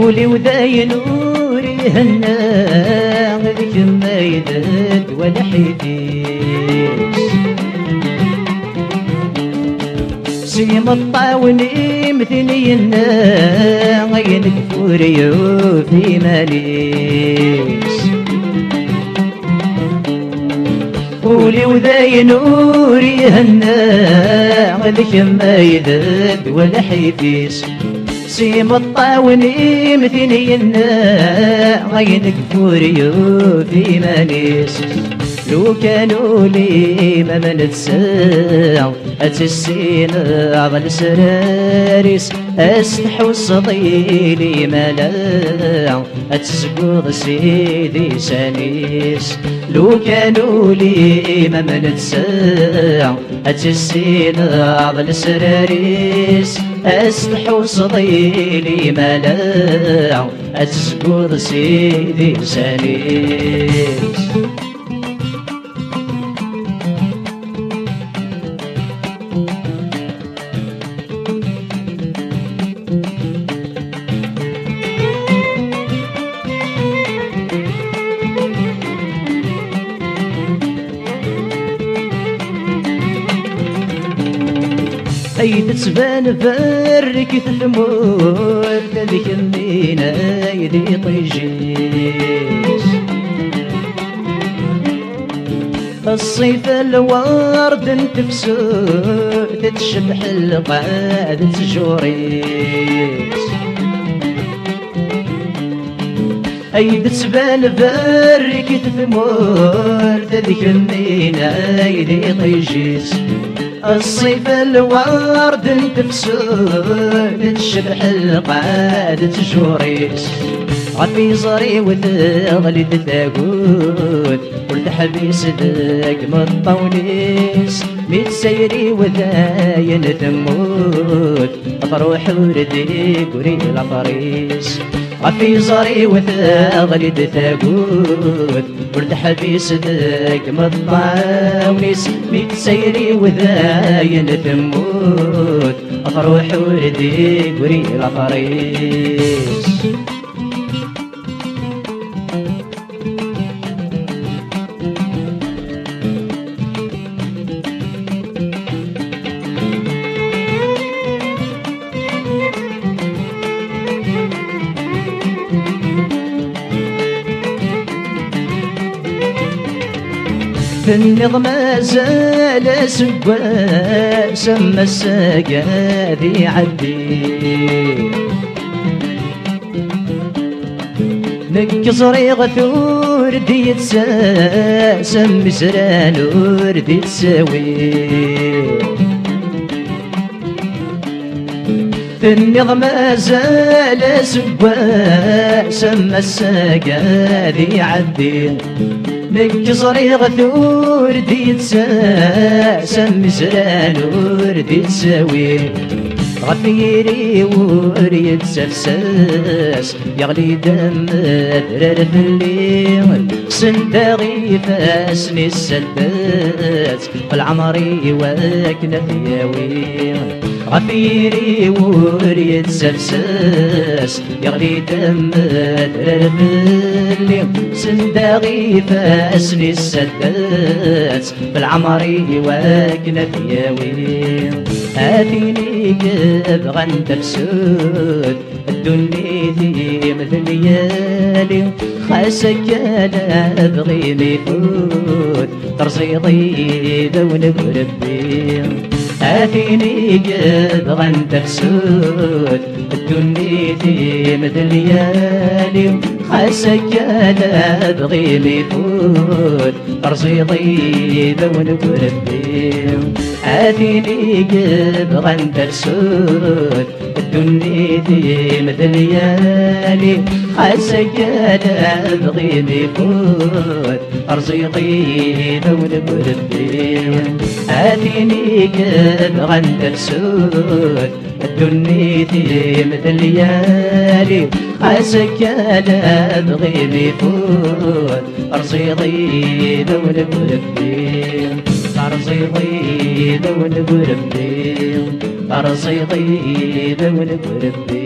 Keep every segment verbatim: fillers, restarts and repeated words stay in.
Ul-iw dayen ur ihenna, d kemm ay d ddwa lḥif-is. S imeṭṭawen-im tin yenna, ayen kfur yuf iman-is. Ul-iw dayen ur ihenna, d kemm ay d ddwa lḥif-is. S imeṭṭawen-im tin yenna, ayen kfur yuf iman-is. Lukan ul-im am netta, ad tissineḍ lesrar-is, ad s-tḥusseḍ i limala, ad tezguḍ si disan-is. Lukan ul-im am netta, ad tissineḍ lesrar-is, ad s-tḥusseḍ i limala, ad tezguḍ si disan-is. Ay d-tettban berrek tmurt, d kemmina ay d iṭij-is. Ṣṣifa lwerd n tefsut, tecbeḥ lqaɛa d ttjur-is. Ay d-tettban berrek tmurt, d kemmina ay d iṭij-is. Ṣṣifa lwerd n tefsut, tecbeḥ lqaɛa d ttjur-is. Ɣef yiẓri-w teɣli-d tagut, ur teḥbis deg imeṭṭawen-is. Mi tessayri-w dayen temmut, truḥ ur d-igri later-is. Ɣef yiẓri-w teɣli-d tagut, ur teḥbis deg imeṭṭawen-is. Mi tessayri-w dayen temmut, truḥ ur d-igri later-is. Tenniḍ mazal aseggas am ass-agi ad iɛeddi. Nekk ẓriɣ-t ur d-yettas, am izran ur d-yettawi. Tenniḍ mazal aseggas am ass-agi ad iɛeddi. Nekk ẓriɣ-t ur d-yettas, am izran ur d-yettawi. Ɣef yiri-w ur yettafsas, yeɣli-d am adrar fell-i. Send-aɣ ifassen-is, send-as leɛmer-iw akken ad t-yawi. Ɣef yiri-w ur yettafsas, yeɣli-d am adrar fell-i. Send-aɣ ifassen-is, send-as leɛmer-iw akken ad t-yawi. A tin i yebɣan tafsut, ddunit-im d liyali, xas akka lebɣi-m ifut, terẓiḍ ibawen n Rebbi. A tin i yebɣan tafsut, ddunit-im d liyali, xas akka lebɣi-m ifut, terẓiḍ ibawen n Rebbi. A tin i yebɣan tafsut, ddunit-im d liyali, xas akka lebɣi-m ifut, terẓiḍ ibawen n Rebbi. A tin i yebɣan tafsut, ddunit-im d liyali, xas akka lebɣi-m ifut, terẓiḍ ibawen n Rebbi. Terẓiḍ ibawen n Rebbi. Terẓiḍ ibawen n Rebbi.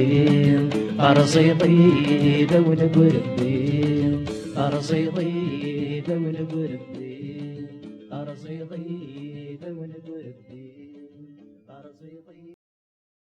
Arẓiḍi d awen n urebbi, arẓiḍi d awen n urebbi, arẓiḍi d awen n urebbi, arẓiḍi.